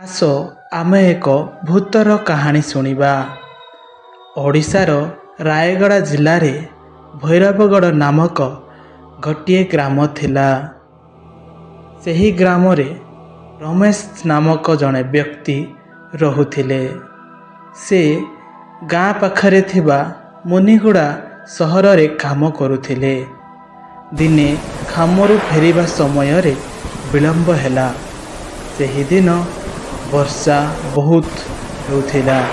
ଆସ, ଆମେ ଏକ ଭୂତର କାହାଣୀ ଶୁଣିବା। ଓଡ଼ିଶାର ରାୟଗଡ଼ା ଜିଲ୍ଲାରେ ଭୈରବଗଡ଼ ନାମକ ଗୋଟିଏ ଗ୍ରାମ ଥିଲା। ସେହି ଗ୍ରାମରେ ରମେଶ ନାମକ ଜଣେ ବ୍ୟକ୍ତି ରହୁଥିଲେ। ସେ ଗାଁ ପାଖରେ ଥିବା ମୁନିଗୁଡ଼ା ସହରରେ କାମ କରୁଥିଲେ। ଦିନେ କାମରୁ ଫେରିବା ସମୟରେ ବିଳମ୍ବ ହେଲା। ସେହିଦିନ ବର୍ଷା ବହୁତ ହେଉଥିଲା।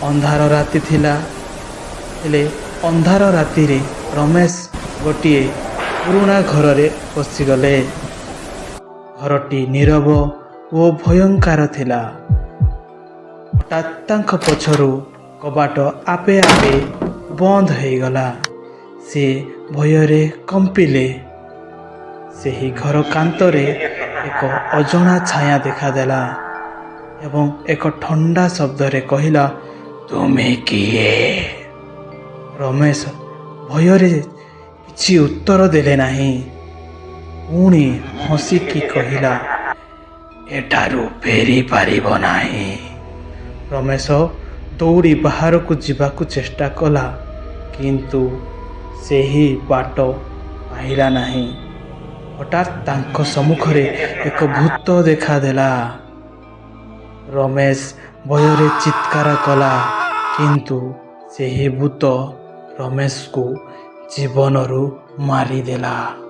ଅନ୍ଧାର ରାତି ଥିଲା। ହେଲେ ଅନ୍ଧାର ରାତିରେ ରମେଶ ଗୋଟିଏ ପୁରୁଣା ଘରରେ ପଶିଗଲେ। ଘରଟି ନୀରବ ଓ ଭୟଙ୍କର ଥିଲା। ହଠାତ୍ ତାଙ୍କ ପଛରୁ କବାଟ ଆପେ ଆପେ ବନ୍ଦ ହୋଇଗଲା। ସେ ଭୟରେ କମ୍ପିଲେ। ସେହି ଘର କାନ୍ଥରେ ଏକ ଅଜଣା ଛାୟା ଦେଖାଦେଲା ଏବଂ ଏକ ଥଣ୍ଡା ଶବ୍ଦରେ କହିଲା, "ତୁମେ କିଏ?" ରମେଶ ଭୟରେ କିଛି ଉତ୍ତର ଦେଲେ ନାହିଁ। ପୁଣି ହସିକି କହିଲା, "ଏଠାରୁ ଫେରି ପାରିବ ନାହିଁ।" ରମେଶ ଦୌଡ଼ି ବାହାରକୁ ଯିବାକୁ ଚେଷ୍ଟା କଲା, କିନ୍ତୁ ସେହି ବାଟ ପାଇଲା ନାହିଁ। ହଠାତ୍ ତାଙ୍କ ସମ୍ମୁଖରେ ଏକ ଭୂତ ଦେଖାଦେଲା। ରମେଶ ଭୟରେ ଚିତ୍କାର କଲା, କିନ୍ତୁ ସେହି ଭୂତ ରମେଶକୁ ଜୀବନରୁ ମାରିଦେଲା।